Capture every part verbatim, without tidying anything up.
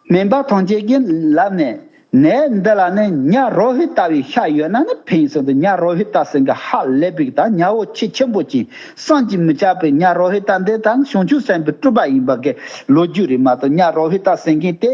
སྨན་པ་ཐམས་ཅད་ཀྱིས་ལབ་ནས། ནད་འདི་ལ་ནི་ཉ་རོ་ཧི་ཏ་བའི་ཤ་ཡོད་ན་ནི་ཕན་ཟེར་དུས། ཉ་རོ་ཧི་ཏ་ཟེར་མཁན་ཧ་ལས་པའི་ད་ཉ་བོ་ཆེ་ཆེན་པོ་ཅིག་བསམ་གྱིས་མི་ཁྱབ་པའི། ཉ་རོ་ཧི་ཏ་འདི་ད་བྱང་ཆུབ་སེམས་དཔའི་སྤྲུལ་པ་ཡིན་པ་གི་ལོ་རྒྱུས་རེད་མ་གཏོགས། ཉ་རོ་ཧི་ཏ་ཟེར་མཁན་དེ་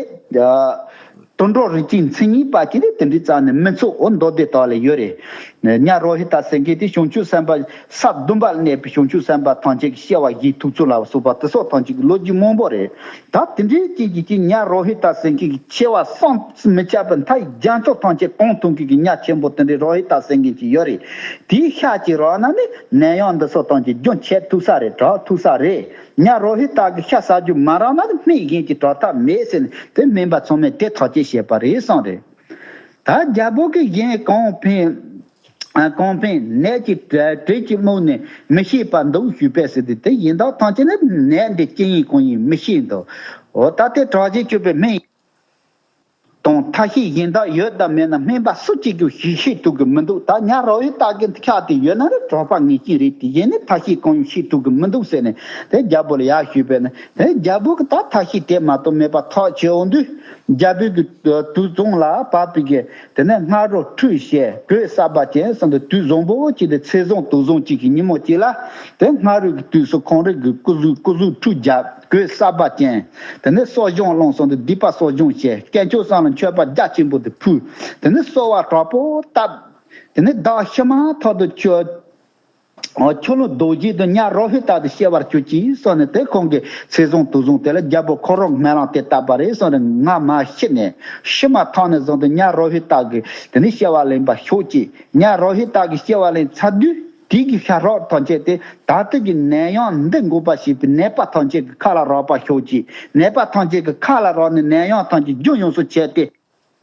དུད་འགྲོ་རིགས་ཀྱི་མཚན་ཉིད་པ་ཅིག་རེད། དེ་འདྲའི་རྩ་ནས་མི་ཚོགས། འོ་མདོ་སྡེ་དག་ལ་ཡོད་རེད། ཉ་རོ་ཧི་ཏ་ཟེར་མཁན་དེ་བྱང་ཆུབ་སེམས་དཔའ་ས་བདུན་པ་ལ་གནས་པའི་བྱང་ཆུབ་སེམས་དཔའ་ཐམས་ཅད་ཀྱི་སྐྱེ་བ་བཞེས་ཐུབ་ཚུལ་ལ་སོགས་པ་དེ་སོགས་ཐམས་ཅད་ཀྱི་ལོ་རྒྱུས་མང་པོ་རེད། ད་དེ་འདྲའི་ཅིག་གི་ཅིག་ཉ་རོ་ཧི་ཏ་ཟེར་མཁན་གྱི་ཆེ་བ་བསམ་མི་ཁྱབ་པའི་མཐའ་ཡི་རྒྱ་མཚོ་ཐམས་ཅད་གང་ཐུབ་མཁན་གྱི་ཉ་ཆེན་པོ་དེ་འདྲའི་རོ་ཧི་ཏ་ཟེར་མཁན་ཅིག་ཡོད་རེད། དེའི་ཤ་ཅིག་རག་ན་ནི་ནད་ཡམས་འདི་སོགས་ཐམས་ཅད་རྒྱུན་ཆད་ཐུབ་ས་རེད། དྲག་ཐུབ་ས་རེད། ཉ་རོ་ཧི་ཏ་གི་ཤ་ཟ་རྒྱུ་མ་རག་ན་ནི་སྨན་གཞན་གྱིས་དྲག་ཐབས་མེད་ཟེར་ནས་དེ་སྨན་པ་ཚང་མས་དེ་ཐག་གཅོད་བྱས་པ་རེད་གསུངས་རེད། ད་རྒྱལ་པོ་གིས་གཞན་གང་ཕན། ཨ། གང་ཕན་ནད་ཀྱི་དྲི་ཀྱིས་རྨུགས་ནས་མི་ཤེས་པར་འདུག་ཞུས་པས་ཟེར་ཏེ། དེ་གཞན་དག་ཐམས་ཅད་ནི་ནད་འདི་ཅི་ཡིན་གང་ཡིན་མི་ཤེས་འདུག་འོ་ད་དེ་དྲག་ཅིང་སྐྱོ་བའི་སྨན་དང་ཐ་ཤལ་གཞན་དག་ཡོད་དམ་མེད་ན་སྨན་པ་སུ་གཅིག་ཀྱང་ཤེས་ཤེས་ཐུབ་ཀྱི་མི་འདུག་ད་ཉ་རོ་ཧི་ཏ་གི་ཤ་དེ་ཡོད་ན་ནི་དྲག་པ་ངེས་ཅན་རེད། དེ་གཞན་ནི་ཐ་ཤལ་གང་ཡང་ཤེས་ཐུབ་ཀྱི་མི་འདུག་ཟེར་ནས་དེ་རྒྱལ་པོ་ལ་ཡར་ཞུས་པས་ན། དེ་རྒྱལ་པོ་གིས་ད་ཐ་ཤལ་དེ་མ་གཏོགས་མེད་པ་ཐག་ཆོད་འོང་དུས། རྒྱལ་པོ་གི་དུག་རྫོང་ལ་བབས་པའི་གི། དེ་ནས་སྔ་རོལ་ཁྲུས་བྱས། གོས་གསར་པ་གྱོན་ཟེར་དུས། དུག་བཟང་པོ་གཅིག་དེ་ཚེས་བཟང་དུག་བཟང་གཅིག་གི་ཉིན་མོ་གཅིག་ལ། དེ་སྔ་རོལ་གྱི་དུས་སུ་ཁོང་རང་གི་སྐུ་གཟུགས་སྐུ་གཟུགས་ཁྲུས་བརྒྱབ། གོས་གསར་པ་གྱོན། དེ་ནས་གསོལ་སྦྱང་བླངས་ཟེར་དུས། སྡིག་པ་གསོག་སྦྱང་བྱས། དཀོན་མཆོག་གསུམ་ལ་མཆོད་པ་རྒྱ་ཆེན་པོ་དེ་ཕུལ། དེ་ནས་གསོལ་བ་དྲག་པོ་བཏབ། དེ་ནས་བདག་ཤི་མ་ཐག་ཏུ་ཆོས། ཨོ། ཆོས་ལུང་རྡོ་རྗེ་དང་ཉ་རོ་ཧི་ཏ་དེ་སྐྱེ་བར་གྱུར་ཅིག་གསུངས་ནས། དེ་ཁོང་གིས་ཚེས་བཟང་དུག་བཟང་དེ་ལ་རྒྱལ་པོ་ཁོ་རང་སྨོན་ལམ་དེ་བཏབ་པ་རེད་གསུངས་ནས། ང་མ་ཤི་ནས་ཤི་མ་ཐག་ནས་བཟུང་སྟེ་ཉ་རོ་ཧི་ཏ་གི་དེ་ནས་སྐྱེ་བ་ལེན་པ་ཤོག་ཅིག་ཉ་རོ་ཧི་ཏ་གི་སྐྱེ་བ་ལེན་ཚར་དུས། དེ་གི་ཤ་རགས་ཐམས་ཅད་དེ་ད་ལྟ་གི་ནད་ཡམས་འདི་འགོག་པ་བྱེད་པའི་ནད་པ་ཐམས་ཅད་ཀྱི་ཁ་ལ་རག་པ་ཤོག་ཅིག་ནད་པ་ཐམས་ཅད་ཀྱི་ཁ་ལ་རག་ནས་ནད་ཡམས་ཐམས་ཅད་རྒྱུན་ཡོངས་སུ་ཆད་དེ།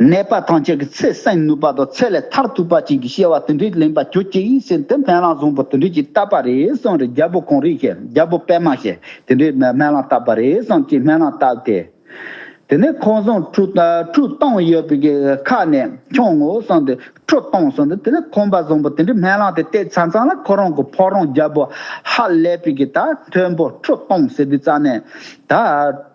ནད་པ་ཐམས་ཅད་ཀྱི་ཚེ་བསྲིང་ནུས་པ་དང་ཚེ་ལས་ཐར་ཐུབ་པ་ཅིག་གི་སྐྱེ་བ་དེ་འདྲའི་ལེན་པ་གྱུར་ཅིག་ཟེར་དེ་སྨོན་ལམ་བཟང་པོ་དེ་འདྲའི་ཅིག་བཏབ་པ་རེད་གསུངས་རེད། རྒྱལ་པོ་གངས་རིས་ཞེས། རྒྱལ་པོ་པདྨ་ཞེས་དེ་འདྲའི་སྨོན་ལམ་བཏབ་པ་རེད་གསུངས་ཀྱི་སྨོན་ལམ་བཏབ་སྟེ། དེ་ནས་ཁང་བཟང་ཁྲི་ཁྲི་སྟོང་ཡོད་པའི་གི་ཁ་ནས་མཆོང་ངོ་གསུངས་ཏེ། ཁྲི་སྟོང་གསུངས་ཏེ། དེ་ནས་ཁང་པ་བཟང་པོ་དེ་འདྲའི་སྨོན་ལམ་དེ་བཏབ་ཚར་ཙང་ལ། ཁོ་རང་གི་ཕོ་བྲང་རྒྱལ་པོ་ཧ་ལས་པའི་གི་ད་མཐོན་པོ་ཁྲི་སྟོང་ཟེར་དུས་ཙ་ནས། ད་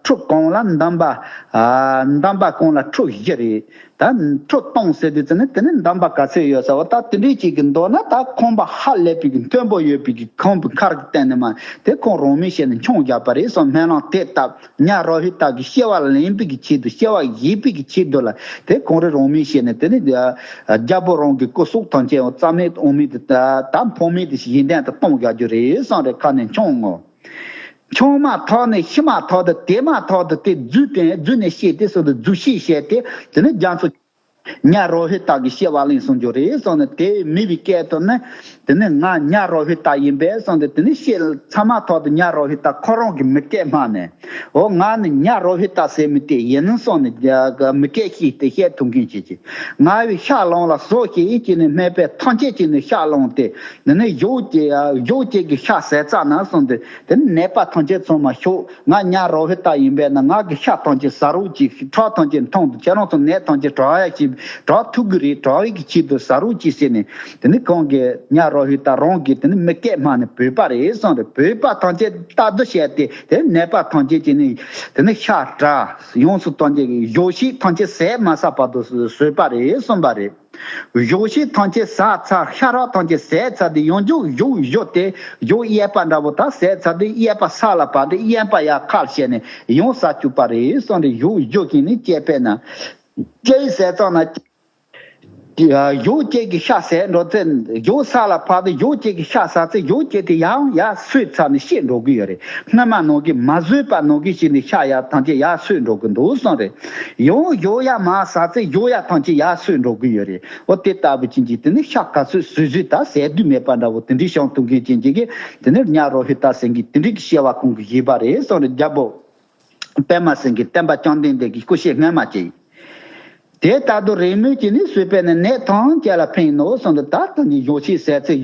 ཁྲི་གང་ལ་འདམ་པ། ཨ། འདམ་པ་གང་ལ་ཁྲི་བཞི་རེད། ད་ཁྲི་སྟོང་ཟེར་དུས་ཙ་ནས་དེ་ནས་འདམ་པ་ག་ཚོད་ཡོད་ཟེར་བ། ད་དེ་འདྲའི་ཅིག་གི་མདོར་ན་ད་ཁང་པ་ཧ་ལས་པའི་གི་མཐོན་པོ་ཡོད་པའི་གི་ཁང་པའི་ཁར་གི་སྟེང་ནས་མར་དེ་ཁོང་རང་མོས་བྱས་ནས་མཆོང་བརྒྱབ་པ་རེད་གསུངས། སྨོན་ལམ་དེ་བཏབ། ཉ་རོ་ཧི་ཏ་གི་སྐྱེ་བ་ལེན་པའི་གི་ཆེད་དུ། སྐྱེ་བ་བཞེས་པའི་གི་ཆེད་དུ་ལ་དེ་ཁོང་རང་རང་མོས་བྱས་ནས། དེ་ནས་རྒྱལ་པོ་རང་གི་སྐུ་སྲོག་ཐམས་ཅད་རྩ་མེད་འོང་མི་དེ། ད་ད་ཕོངས་མི་དེ་གཞན་དོན་དུ་གཏོང་བརྒྱབ་རྒྱུ་རེད་གསུངས་རེད། ཁ་ནས་མཆོང་ངོ་། མཆོང་མ་ཐག་ནས་ཤི་མ་ཐག་ཏུ། དེ་མ་ཐག་ཏུ་དེ་རྫུས་ཏེ། རྫུས་ནས་ཤི་སྟེ་ཟེར་དུས། རྫུས་ཤི་བྱས་ཏེ། དེ་ནས་རྒྱ་མཚོ་ཉ་རོ་ཧི་ཏ་གི་སྐྱེ་བ་ལེན་སོང་རྒྱུ་རེད་གསུངས་ནས། དེ་མེད་པའི་སྐད་དུ་ནི། དེ་ནས་ང་ཉ་རོ་ཧི་ཏ་ཡིན་པས་གསུངས་ཏེ། དེ་ནས་ཤི་ཚར་མ་ཐག་ཏུ་ཉ་རོ་ཧི་ཏ་ཁོ་རང་གི་མི་སྐད་སྨྲས་ནས། འོ་ང་ནི་ཉ་རོ་ཧི་ཏ་ཟེར་མི་དེ་ཡིན་གསུངས་ནས། མི་སྐད་ཤེས་ཏེ་བཤད་ཐུབ་མཁན་ཅིག་ཅིག་ང་བའི་ཤ་ལོང་ལ་ཟོ་ཞེས་ཀྱི་ནས་སྨན་པས་ཐམས་ཅད་ཀྱི་ནི་ཤ་ལོང་སྟེ། དེ་ནས་ཞོགས་ཀྱི་ཞོགས་ཀྱི་གི་ཤ་ཟས་ཚར་ན་གསུངས་ཏེ། དེ་ནས་ནད་པ་ཐམས་ཅད་ཚང་མ་ཤོག་ང་ཉ་རོ་ཧི་ཏ་ཡིན་པས་ན་ང་གི་ཤ་ཐམས་ཅད་ཟ་རོགས་གྱིས། ཁྲག་ཐམས་ཅད་འཐུང་དུ། ཁྱེད་རང་ཚོ་ནད་ཐམས་ཅད་དྲག་ཡ་ཞིག་དྲག་ཐུབ་ཀྱི་རེད། དྲག་ཡི་གི་ཆེད་དུ་ཟ་རོགས་གྱིས་ཟེར་ནས། དེ་ནི་གང་གི་ཉ་རོ་ཧི་ཏ་རང་གིས་དེ་ནི་མི་སྐད་སྨྲས་ནས་བོས་པ་རེད་གསུངས་རེད། བོས་པ་ཐམས་ཅད་ལྟ་དུ་བྱས་ཏེ། དེ་ནད་པ་ཐམས་ཅད་ཀྱིས་ནི་དེ་ནི་ཤ་བཀྲ་ཡོངས་སུ་ཐམས་ཅད་ཞོགས་ཤིག་ཐམས་ཅད་ཟས་མ་ཟ་བར་དུ་ཟོས་པ་རེད་གསུངས་པ་རེད། ཞོགས་ཤིག་ཐམས་ཅད་ཟ་ཚར། ཤ་རགས་ཐམས་ཅད་ཟས་ཚར་དུས་ཡང་ཞོགས་ཞོགས་བཞོ་སྟེ། ཞོགས་གཡས་པ་འདྲ་བོ་ད་ཟས་ཚར་དུས་གཡས་པ་ས་ལ་བབས་ཏེ་གཡོན་པ་ཡར་ཁ་བྱས་ནས་ཡང་ཟ་བཅུག་པ་རེད་གསུངས་རེད། ཞོགས་བཞོ་གིན་ནི་སྐྱེས་པས་ན། སྐྱེས་ཟས་ཚང་ན། ཞོགས་སྐྱེས་ཀྱི་ཤ་ཟས་འགྲོ་ཚེ། ཞོགས་ས་ལ་བབས་ཏེ་ཞོགས་སྐྱེས་ཀྱི་ཤ་ཟ་ཚེ། ཞོགས་སྐྱེས་དེ་ཡང་ཡར་སོས་ཚར་ནས་ཤི་འགྲོ་གི་ཡོད་རེད། སྔ་མ་ནང་གི་མ་ཟོས་པ་ནང་གི་ཞིག་ནས་ཤ་ཡར་ཐམས་ཅད་ཡར་སོས་འགྲོ་གི་འདུག་གསུངས་རེད། ཡང་ཞོགས་ཡར་མར་ཟ་ཚེ་ཞོགས་ཡར་ཐམས་ཅད་ཡར་སོས་འགྲོ་གི་ཡོད་རེད། འོ་དེ་ལྟ་བུ་ཅན་གྱི་དེ་ནི་ཤ་ག་ཚོད་ཟོས་ཟོས་ད་ཟད་དུས་མེད་པ་འདྲ་བོ་དེ་འདྲའི་བྱུང་ཐུབ་མཁན་ཅན་གྱི་གི་དེ་ནི་ཉ་རོ་ཧི་ཏ་ཟེར་མཁན་དེ་འདྲའི་གི་སྐྱེ་བ་ཁོང་གིས་བཞེས་པ་རེད་གསུངས་རེད། རྒྱལ་པོ་པདྨ་སེང་གེ་བསྟན་པ་བཅོམ་ལྡན་འདས་ཀྱི་སྐུ་ཤད་སྔ་མ་ཅིག་དེ་ལྟར་དུ་རེས་མོས་ཀྱིས་ནི་གསོས་པས་ནི་ནད་ཐམས་ཅད་ལ་ཕན་ནོ་གསུངས་ཏེ། ད་ལྟ་ནི་ཞོགས་ཤིག་ཟས་ཚེ་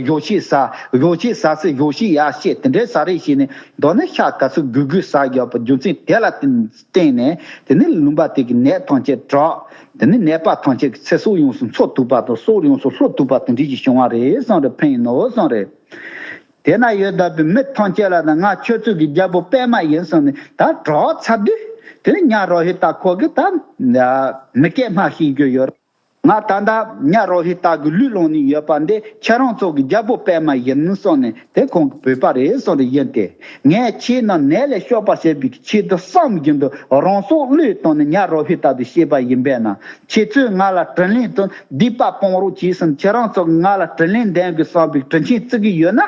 ཞོགས་ཤིག་ཟ། ཞོགས་ཤིག་ཟ་ཚེ་ཞོགས་ཤིག་ཡར་བཤད། དེ་འདྲའི་ཟ་རེས་བྱས་ནས་མདོར་ན་ཤ་ག་ཚོད་དགོས་དགོས་ཟ་བཞག་པ་རྒྱུ་མཚན་དེ་ལ་བརྟེན་ནས། དེ་ནི་ལུང་པ་དེ་གི་ནད་ཐམས་ཅད་དྲག་དེ་ནི་ནད་པ་ཐམས་ཅད་ཀྱི་ཚེ་སྲོག་ཡོངས་སུ་འཚོ་ཐུབ་པ་དང་སྲོག་ཡོངས་སུ་ལྷོད་ཐུབ་པ་དེ་འདྲ་ཞིག་བྱུང་བ་རེད་གསུངས་རེད། ཕན་ནོ་གསུངས་རེད། དེ་ན་ཡོད་བསྡད་པའི་མི་ཐམས་ཅད་ལ་ནི་ང་ཁྱོད་ཚོ་གི་རྒྱལ་པོ་པདྨ་ཡིན་གསུངས་ནས། ད་དྲག་ཚར་དུས་ དེ་ནས་ཉ་རོ་ཧི་ཏ་ཁོ་གི་ད་མི་སྐད་སྨྲ་ཤེས་རྒྱུ་ཡོད། ང་ད་ལྟ་ཉ་རོ་ཧི་ཏ་གི་ལུས་ལོན་ནས་ཡོད་པ་འདི་ཁྱེད་རང་ཚོ་གི་རྒྱལ་པོ་པད་མ་ཡིན་གསུངས་ནས་དེ་ཁོང་གི་བོད་པ་རེད་གསུངས་རེ་ཡིན་ཏེ། ངས་ཁྱེད་རྣམས་ནད་ལས་སྐྱོབ་པར་བྱེད་པའི་ཆེད་དུ་བསམ་བཞིན་དུ་རང་སྲོག་བློས་བཏང་ནས་ཉ་རོ་ཧི་ཏ་དུ་བཤད་པ་ཡིན་པས་ན། ཁྱེད་ཚོས་ང་ལ་དྲིན་ལན་དུ་སྡིག་པ་སྤོང་རོགས་གྱིས་ཟིན། ཁྱེད་རང་ཚོ་ང་ལ་དྲིན་ལན་འདེབས་དགོས་བསམ་པའི་དྲིན་ཆེན་བརྩི་གི་ཡོད་ན།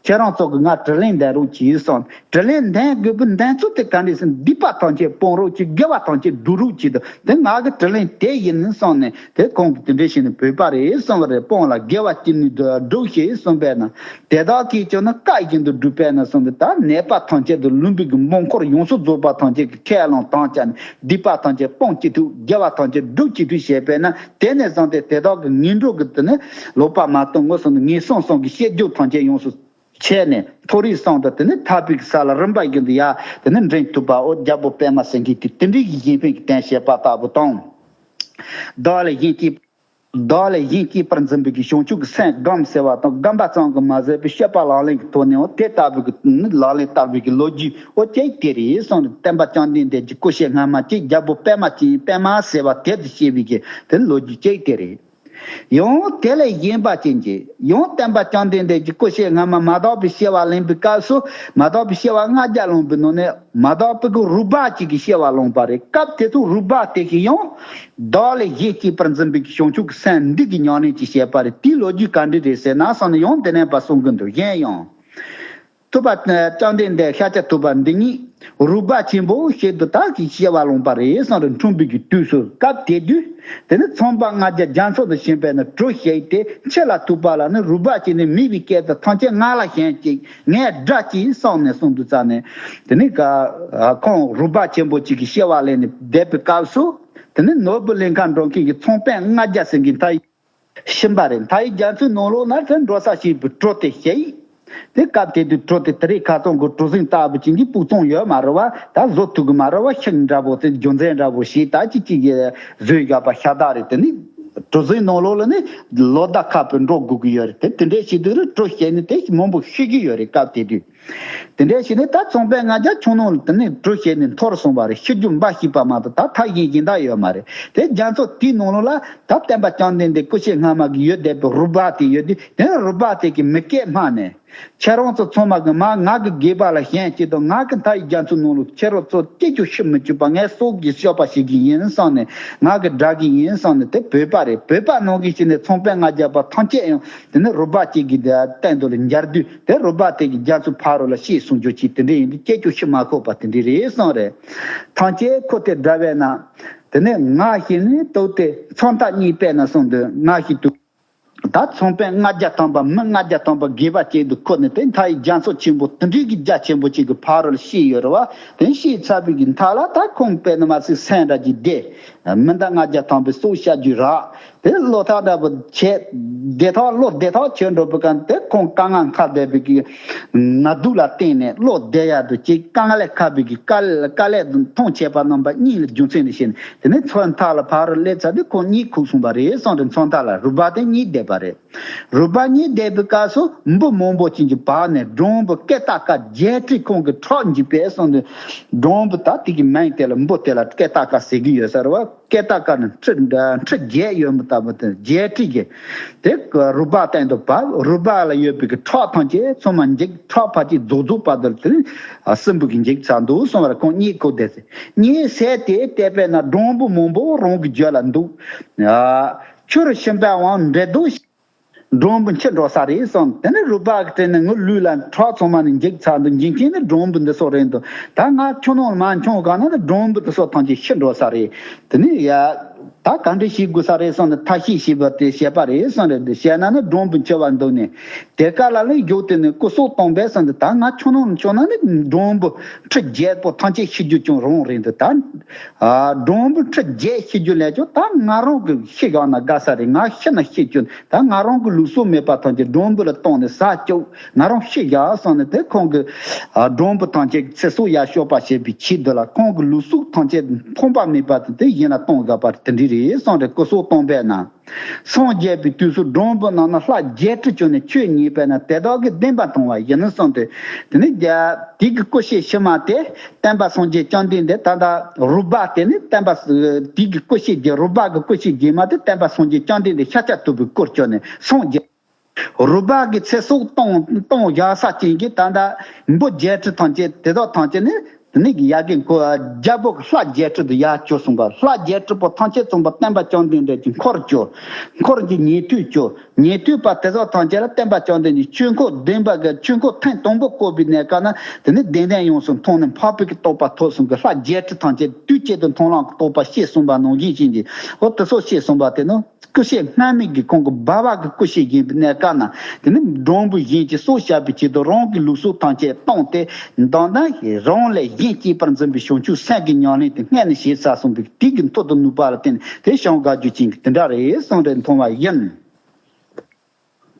ཁྱེད་རང་ཚོ་གི་ང་དྲིན་ལན་འདེབས་རོགས་གྱིས་ཟིན། དྲིན་ལན་འདེབས་དགོས་པའི་འདེབས་ཚུལ་དེ་ག་འདྲས་ཟིན། སྡིག་པ་ཐམས་ཅད་སྤོང་རོགས་གྱིས། དགེ་བ་ཐམས་ཅད་སྒྲུབ་རོགས་གྱིས་དང་། དེ་ང་གི་དྲིན་ལན་དེ་ཡིན་གསུངས་ནས་དེ་ཁོང་གིས་དེ་འདྲས་བྱས་ནས་བོད་པ་རེད་གསུངས་པ་རེད། སྤོང་ལ་དགེ་བ་ཅི་ནུས་སྒྲུབ་ཞེས་གསུངས་པས་ན། དེ་དག་གིས་ཀྱང་ན་བཀའ་བཞིན་དུ་བསྒྲུབས་པས་ན་གསུངས་ཏེ། ད་ནད་པ་ཐམས་ཅད་དང་ལུམ་བི་གི་མོ་འཁོར་ཡོངས་སུ་རྫོགས་པ་ཐམས་ཅད་ཀྱི་ཁས་བླངས་དང་བཅས་ནས་སྡིག་པ་ཐམས་ཅད་སྤོང་ཅི་ཐུབ། དགེ་བ་ཐམས་ཅད་སྒྲུབ་ཅི་ཐུབ་བྱས་པས་ན། དེ་ནས་བཟུང་སྟེ་དེ་དག་གི་ངན་འགྲོ་གི་དེ་ནི་ལོག་པ་མ་བཏང་ངོ་སོང་ནས་ངན་སོང་གསུམ་གྱི་བཤད་རྒྱུད་ཐམས་ཅད་ཡོངས་སུ་ཆད་ནས་མཐོ་རིས་གསུམ་དུ་དེ་ནི་ཐར་པའི་ས་ལ་རིམ་པ་བཞིན་དུ་ཡར་དེ་ནི་འདྲེན་ཐུབ་པའོ། རྒྱལ་པོ་པད་མ་སེང་གེས་དེ་དེ་འདྲའི་གཞན་ཕན་གྱི་དོན་བྱེད་པ་ལྟ་བུ་དང་། བདག་ལས་གཞན་གཅེས། བདག་ལས་གཞན་གཅེས་པར་འཛིན་པའི་བྱང་ཆུབ་ཀྱི་སེམས་སྒོམ་ཟེར་བ་དང་། སྒོམ་པ་ཙམ་གྱིས་མ་ཟད་པའི་སྤྱོད་པ་ལག་ལེན་གྱི་ཐོག་ནས་འོ་དེ་ལྟ་བུའི་གི་ནི་ལག་ལེན་བསྟར་བའི་གི་ལོ་རྒྱུས་འོ་ཅིག་དེ་རེད་གསུངས་ནས། སྟོན་པ་བཅོམ་ལྡན་འདས་ཀྱི་སྐུ་ཞབས་སྔ་མ་གཅིག་རྒྱལ་པོ་པད་མ་ཅན་པད་མ་ཟེར་བ་དེ་དུ་སྐྱེས་པའི་གི་དེ་ལོ་རྒྱུས་ཅིག་དེ་རེད། ཡང་དེ་ལས་གཞན་པ་ཅན་གྱིས་ཡང་སྟོན་པ་བཅོམ་ལྡན་འདས་ཀྱི་སྐུ་ཞབས་སྔ་མ་མ་དག་པའི་སྐྱེ་བ་ལེན་པའི་སྐབས་སུ། མ་དག་པའི་སྐྱེ་བ་ལྔ་བརྒྱ་ལོན་པའི་ནང་ནས་མ་དག་པའི་གི་རུས་སྦལ་གཅིག་གི་སྐྱེ་བ་ལོན་པ་རེད། སྐབས་དེ་ཚོ་རུས་སྦལ་དེ་གིས་ཡང་བདག་ལས་གཞན་གཅེས་པར་འཛིན་པའི་བྱང་ཆུབ་ཀྱི་སེམས་འདི་གི་ཉམས་ལེན་ཅིག་བྱས་པ་རེད། དེའི་ལོ་རྒྱུས་ག་འདྲ་རེད་ཟེར་ན་གསུངས་ནས་ཡང་དེ་ནས་ཕར་གསུང་གི་འདུག་གཞན་ཡང་། ཐུབ་པ་བཅོམ་ལྡན་འདས་ཤཱཀྱ་ཐུབ་པ་འདི་ཉིད་རུས་སྦལ་ཆེན་པོ་ཞིག་ཏུ་ད་ཀྱི་སྐྱེ་བ་ལོན་པ་རེད་གསུངས་རེ་འཁྲུངས་པའི་གི་དུས་སུ། སྐབས་དེ་དུས་དེ་ནི་ཚངས་པ་ལྔ་བརྒྱ་རྒྱ་མཚོ་དུ་ཕྱིན་པས་ན་གྲུ་བཞེས་ཏེ། ཁྱེད་ལ་ཐུབ་པ་ལ་ནི་རུས་སྦལ་གཅིག་ནི་མིད་པའི་སྐད་དུ་ཐམས་ཅད་ང་ལ་གཞན་གཅིག་ངས་དགྲ་གཅིག་གསུངས་ནས་གསུངས་དུས་ཙ་ནས། དེ་ནི་ག་ཁོང་རུས་སྦལ་ཆེན་པོ་གཅིག་གི་སྐྱེ་བ་ལེན་ནས་བསྡད་པའི་སྐབས་སུ། དེ་ནི་ནོར་བུ་གླིང་ཁ་འགྲོ་མཁན་གྱི་ཚངས་པ་ལྔ་བརྒྱ་ཟེར་མཁན་ད་ཕྱིན་པ་རེད། མཐའ་ཡི་རྒྱ་མཚོའི་ནང་ལོགས་ན་དེ་འགྲོ་ས་ཞིག་པའི་གྲུ་དེ་བཞེས། དེ་སྐབས་དེ་དུས་གྲུ་དེ་དེ་རིང་ཁ་སང་གི་གྲུ་གཟིངས་ལྟ་བུ་ཅན་གྱི་སྤུས་གཙང་ཡོད་མ་རེད་བ། ད་བཟོ་ཐུབ་གི་མ་རེད་བ། ཤིང་འདྲ་པོ་དེ་རྒྱུ་མཚན་འདྲ་པོ་ཞིག་ད་ཅི་ཅི་ཡི་བཟོས་བཞག་པ་ཤ་སྟག་རེད། དེ་ནི་གྲུ་གཟིངས་ནང་ལོགས་ལ་ནི་ལོ་ཟླ་ཁ་པའི་འགྲོ་དགོས་ཀྱི་ཡོད་རེད། དེ་དེ་འདྲའི་ཞིག་དུས་རུ་གྲུ་བཞེས་ནས་དེ་མང་པོ་ཤི་གི་ཡོད་རེད། སྐབས་དེ་དུས། དེ་འདྲའི་ཞིག་ནས་ད་ཚངས་པ་ལྔ་བརྒྱ་ཁྱོད་ནང་ལ་དེ་ནས་གྲུ་བཞེས་ནས་འཐོར་སོང་བ་རེད། ཤི་རྒྱུ་འབའ་ཞིག་པ་མ་གཏོགས་ད་ཐབས་གཞན་གཞན་དག་ཡོད་མ་རེད། དེ་རྒྱ་མཚོ་དེའི་ནང་ལོགས་ལ་ད་སྟོན་པ་བཅོམ་ལྡན་འདས་སྐུ་ཞབས་སྔ་མ་གི་ཡོད་བསྡད་པའི་རུས་སྦལ་དེ་ཡོད་དུས། དེ་ནས་རུས་སྦལ་དེ་གིས་མིད་སྐད་སྨྲས་ནས། ཁྱེད་རང་ཚོ་ཚང་མ་གིས་མ་ང་གི་སྒལ་པ་ལ་ཞོན་གྱིས་དང་། ང་གིས་མཐའ་ཡི་རྒྱ་མཚོའི་ནང་ལོགས་ཁྱེད་རང་ཚོ་གཅིག་ཀྱང་ཤི་མི་བཅུག་པ་ངས་སྲོག་གི་སྐྱོབ་པ་བྱེད་ཀྱི་ཡིན་གསུངས་ནས། ང་གིས་དགྲ་གི་ཡིན་གསུངས་ནས། དེ་བོད་པ་རེད། བོད་པ་ནང་གི་ཞིག་ནས་ཚངས་པ་ལྔ་བརྒྱ་པ་ཐམས་ཅད་ཡང་དེ་ནི་རུས་སྦལ་གཅིག་གི་སྟེང་དུ་ལ་འབྱར་དུས། དེ་རུས་སྦལ་དེ་གིས་རྒྱ་མཚོ་ཕ་རོལ་ལ་བཤེད་གསུང་རྒྱུ་ཅིག་དེ་འདྲ་ཡིན་དུས། སྐད་ཅིག་ཤི་མ་ཁོག་པ་དེ་འདྲ་རེད་གསུངས་རེད། ཐམས་ཅད་ཁོ་དེ་འདྲ་བས་ན། དེ་ནས་ང་ཞིག་ནི་ལྟོས་ཏེ་ཚོན་མདོག་གཉིས་པས་ན་གསུངས་དུས། ང་ཞིག་ཏུ། ད་ཚངས་པ་ལྔ་བརྒྱ་ཐམ་པ་མི་ལྔ་བརྒྱ་ཐམ་པ་སྒལ་པ་གཅིག་ཏུ་འཁོར་ནས་དེ་མཐའ་ཡི་རྒྱ་མཚོ་ཆེན་པོ་དེ་འདྲའི་གི་རྒྱ་ཆེན་པོ་ཅིག་གི་ཕ་རོལ་བཤེད་ཡོད་རེད་བ། དེ་བཤེད་ཚར་བའི་གི་མཐའ་ལ་ད་ཁོང་དཔེར་ན་མ་ཟད་སེམས་ར་གྱི་བདེ། མི་འདི་ལྔ་བརྒྱ་ཐམ་པའི་སྲོག་བཤགས་རྒྱུ་རག་དེ་བློ་ཐག་འདྲ་པོ་ཆད། བདེ་ཐག་བློ་བདེ་ཐག་ཆོད་འགྲོ་བའི་སྐབས་དེ་ཁོང་དཀའ་ངལ་ཁག་བསྡད་པའི་གི་ང་སྡུག་ལ་བརྟེན་ནས་བློ་བདེ་ཡག་ཏུ་ཅིག་དཀའ་ངལ་ཁག་པའི་གི་དཀའ་དཀའ་ལས་མཐོང་ཆད་པ་རྣམ་པ་གཉིས་ལ་རྒྱུ་མཚན་ནི་བཤད་ནས། དེ་ནས་མཚོན་མདོག་ལ་ཕ་རོལ་སླེབས་ཚར་དུས་ཁོང་གཉིད་ཁུག་སོང་བ་རེད་གསུངས་རེད། མཚོན་མདོག་ལ་རུས་སྦལ་དེ་གཉིད་བསྡད་པ་རེད། རུས་སྦལ་གཉིད་བསྡད་པའི་སྐབས་སུ་འབུ་མང་པོ་ཅན་གྱིས་བབས་ནས་སྦྲང་བུ་ཀེ་ཏ་ཀ་བརྒྱད་ཁྲི་ཁོང་གི་ཁྲག་འཇིབ་པས་གསུངས་ཏེ། སྦྲང་བུ་ད་དེ་གི་མིང་དེ་ལ་འབུ་དེ་ལ་ཀེ་ཏ་ཀ་ཟེར་གྱི་ཡོད་ས་རེད་བ། ཀེ་ཏ་ཀ་ནི་ཁྲི་ཁྲི་བརྒྱད་ཡོད་མི་ལྟ་བུ་དེ་བརྒྱད་ཁྲི་གི་དེ་རུས་སྦལ་སྟེང་དུ་བབས། རུས་སྦལ་ལ་ཡོད་པའི་གི་ཁྲག་ཐམས་ཅད་ཚང་མ་འཇིབ། ཁྲག་ཕར་ཅིག་རྫོགས་རྫོགས་བར་དུ་དེ་སྲིན་བུ་གིས་འཇིབ་ཚར་འདུག་གསུངས་པར་ཁོང་གཉིད་ཁུག་བསྡད་ཚེ། གཉིད་སད་དེ་བལྟས་པས་ན་སྦྲང་བུ་མང་པོ་རང་གི་རྒྱུད་ལ་འདུག་ཁྱོད་ཤི་བ་དང་འདྲ་འདུག་སྦྲང་བུ་འཆི་འགྲོ་ས་རེད་གསུངས། དེ་ནས་རུས་སྦལ་གྱི་དྲན་ནས་ངའི་ལུས་ལ་ཁྲག་ཚང་མ་ནི་འཇིབ་ཚར་འདུག་འཇིབ་མཁན་ནི་སྦྲང་བུ་འདི་ཚོ་རེད་འདུག་ད་ང་ཁྱོད་ནང་ལ་མ་མཆོང་ག་ན་ནི་སྦྲང་བུ་འདི་ཚོ་ཐམས་ཅད་ཤི་འགྲོ་ས་རེད། དེ་ནས་ཡ། ད་ག་འདྲ་བྱེད་དགོས་ས་རེད་གསུངས་ནས་ཐབས་ཤེས་བྱས་པ་དེ་བྱས་པ་རེད་གསུངས་རེད། འདི་བྱས་ན་ནི་སྦྲང་བུ་འཆི་བར་འདུག་ནས། དེ་ག་ལ་ལས་མགྱོགས་དེ་ནས་སྐུ་སྲོག་བཏང་པས་གསུངས་ཏེ། ད་ང་ཁྱོད་ནང་ལ་མཆོང་ན་ནི་སྦྲང་བུ་ཁྲི་བརྒྱད་པོ་ཐམས་ཅད་ཤི་རྒྱུ་ཅུང་རུང་རེད་འདུག་ད་ཨ་སྦྲང་བུ་ཁྲི་བརྒྱད་ཤི་རྒྱུ་ལས་ཀྱང་ད་ང་རང་གི་ཤི་བཞག་ན་དགའ་ས་རེད། ང་ཤི་ན་ཤི་རྒྱུ་ད་ང་རང་གི་ལུས་སྲོག་མེད་པ་ཐམས་ཅད་སྦྲང་བུ་ལ་བཏང་ནས་ཟ་བཅུག་ང་རང་ཤི་བཞག་གསུངས་ནས། དེ་ཁོང་གི་ཨ་སྦྲང་བུ་ཐམས་ཅད་ཚེ་སྲོག་ཡར་གཤོག་པ་བྱེད་པའི་ཆེད་དུ་ལ་ཁོང་གི་ལུས་སྲོག་ཐམས་ཅད་ཕངས་པ་མེད་པ་དེ་དེ་གཞན་ལ་གཏོང་དགོས་པ་དེ་འདྲ་རེད། རེད་གསུངས་ཏེ་སྐུ་སྲོག་བཏང་པས་ན། སངས་རྒྱས་པའི་དུས་སུ་སྒྲོམ་བུ་ནང་ན་ལྷ་བརྒྱད་ཁྲི་བྱོན་ནས་ཆོས་ཉན་པས་ན་དེ་དག་གིས་བདེན་པ་མཐོང་བ་ཡིན་གསུངས་ཏེ། དེ་ནས་རྒྱ་དེ་གི་སྐུ་བཤད་ཕྱི་མ་དེ་བསྟན་པ་སངས་རྒྱས་བཅོམ་ལྡན་འདས་ད་ལྟ་རུ་སྦ་དེ་ནི་བསྟན་པ་དེ་གི་སྐུ་བཤད་རྒྱལ་རུ་སྦ་གི་སྐུ་བཤད་རྗེས་མ་དེ་བསྟན་པ་སངས་རྒྱས་བཅོམ་ལྡན་འདས་ཤཱཀྱ་ཐུབ་པའི་སྐུར་བྱོན་ནས་སངས་རྒྱས། རུ་སྦ་གི་ཚེ་སྲོག་གཏོང་གཏོང་བཞག་ས་ཅན་གྱི་ད་ལྟ་འབུ་བརྒྱད་ཁྲི་ཐམས་ཅད་དེ་དག་ཐམས་ཅད་ནི་དེ་ནི་ཡ་གི་མགོ་རྒྱལ་པོ་གི་ལྷ་བརྒྱད་ཁྲི་དུ་ཡར་བསྐྱོད་སོང་པ། ལྷ་བརྒྱད་ཁྲི་པོ་ཐམས་ཅད་ཚང་པ་བསྟན་པ་བཅོམ་ལྡན་འདས་ཀྱི་འཁོར་བསྐྱོད། འཁོར་གྱི་ཉན་ཐོས་བསྐྱོད། ཉན་ཐོས་པ་དེ་དག་ཐམས་ཅད་ལ་བསྟན་པ་བཅོམ་ལྡན་གྱི་ཆོས་འཁོར་བདེན་པ་གི་ཆོས་འཁོར་ཐེངས་དང་པོ་བསྐོར་བའི་གནས་སྐབས་ན་དེ་ནི་བདེན་དོན་ཡོངས་སུ་མཐོང་ནས་འཕགས་པའི་གི་རྟོགས་པ་ཐོབ་སོང་གི་ལྷ་བརྒྱད་ཁྲི་ཐམས་ཅད་དུས་གཅིག་ཏུ་མཐོང་ལམ་གྱི་རྟོགས་པ་བཤད་སོང་པ་ནང་བཞིན་བཞིན་གྱི་འོ་དེ་སོགས་བཤད་སོང་པ་དེ་ནི། སྐུ་བཤད་སྔ་མའི་གི་ཁོང་གི་སྦ་བ་གི་སྐུ་བཤད་ཡིན་པའི་གནས་སྐབས་ན་དེ་ནི་འབྲོང་བུ་གཞན་གྱིས་སྲོག་བཤད་པའི་ཆེད་དུ་རང་གི་ལུགས་སྲོག་ཐམས་ཅད་བཏང་སྟེ་མདང་ན་རང་ལས་གཞན་གཅེས་པར་འཛིན་པའི་བྱང་ཆུབ་སེམས་ཀྱི་ཉམས་ལེན་དེ་སྔས་ནས་བྱས་ཚར་སོང་བའི་དུས་ཀྱི་མཐུ་དང་ནུས་པ་ལ་བརྟེན་ནས་དེ་བྱང་དགའ་རྒྱུ་ཅན་གྱི་དེ་འདྲ་རེད་གསུངས་ཏེ་མཐོང་བ་ཡིན།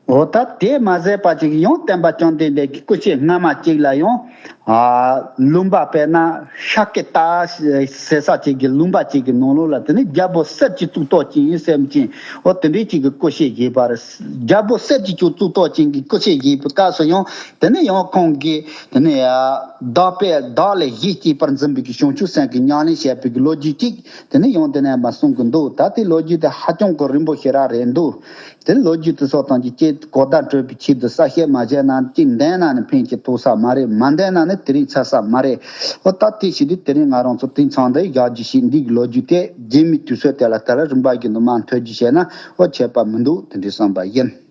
འོ་ད་དེ་མ་ཟད་པ་ཅིག་ཡང་བསྟན་པ་བཅོམ་ལྡན་འདས་ཀྱི་སྐུ་བཤད་སྔ་མ་ཅིག་ལ་ཡང་། ཨ། ལུང་པ་དཔེར་ན་ཤཱཀྱ་ཏ་ཟེར་ས་ཅིག་གི་ལུང་པ་ཅིག་གི་ནང་ལོགས་ལ་དེ་ནི་རྒྱལ་པོ་གསེར་གྱི་གཙུག་ཏོར་ཅན་ཡིན་ཟེར་མཁན་འོ་དེ་འདྲའི་ཅིག་གི་སྐུ་བཤད་བཞེས་པ་རེད། རྒྱལ་པོ་གསེར་གྱི་གཙུག་ཏོར་ཅན་གྱི་སྐུ་བཤད་བཞེས་པའི་སྐབས་སུ་ཡང་དེ་ནི་ཡང་ཁོང་གིས་དེ་ནི་བདག་པས་བདག་ལས་གཞན་གཅེས་པར་འཛིན་པའི་གི་བྱང་ཆུབ་སེམས་ཀྱི་ཉམས་ལེན་བྱས་པའི་གི་ལོ་རྒྱུས་ཅིག་དེ་ནི་ཡང་དེ་ནས་མ་གསུང་གི་འདུག་ད་དེ་ལོ་རྒྱུས་དེ་ཧ་ཅང་གི་རིང་པོ་ཞེ་དྲག་རེད་འདུག་དེ་ལོ་རྒྱུས་དེ་ཚོ་དང་གཅིག་གོ་བརྡ་སྤྲོད་པའི་ཆེད་དུ་གསལ་བཤད་མ་བྱས་ན་གཅིག་བདེན་ན་ནི་ཕན་གྱི་ཐོགས་ས་མ་རེད། མ་བདེན་ན་ནི་དེ་རིང་ཚར་ས་མ་རེད། ཨོ་ད་དེ་བྱས་དུས་དེ་རིང་ང་རང་ཚོ་དེང་སང་འདི་བཞག་རྒྱུ་ཞིག་འདི་གི་ལོ་རྒྱུས་དེ་རྗེས་མའི་དུས་ཚོད་དེ་ལ་དེ་ལ་རིམ་པ་བཞིན་དུ་མར་མཐོ་རྒྱུ་བྱས་ན་ཨོ་ཁྱད་པར་མི་འདུག་དེ་འདྲའི་བསམ་པ་ཡིན།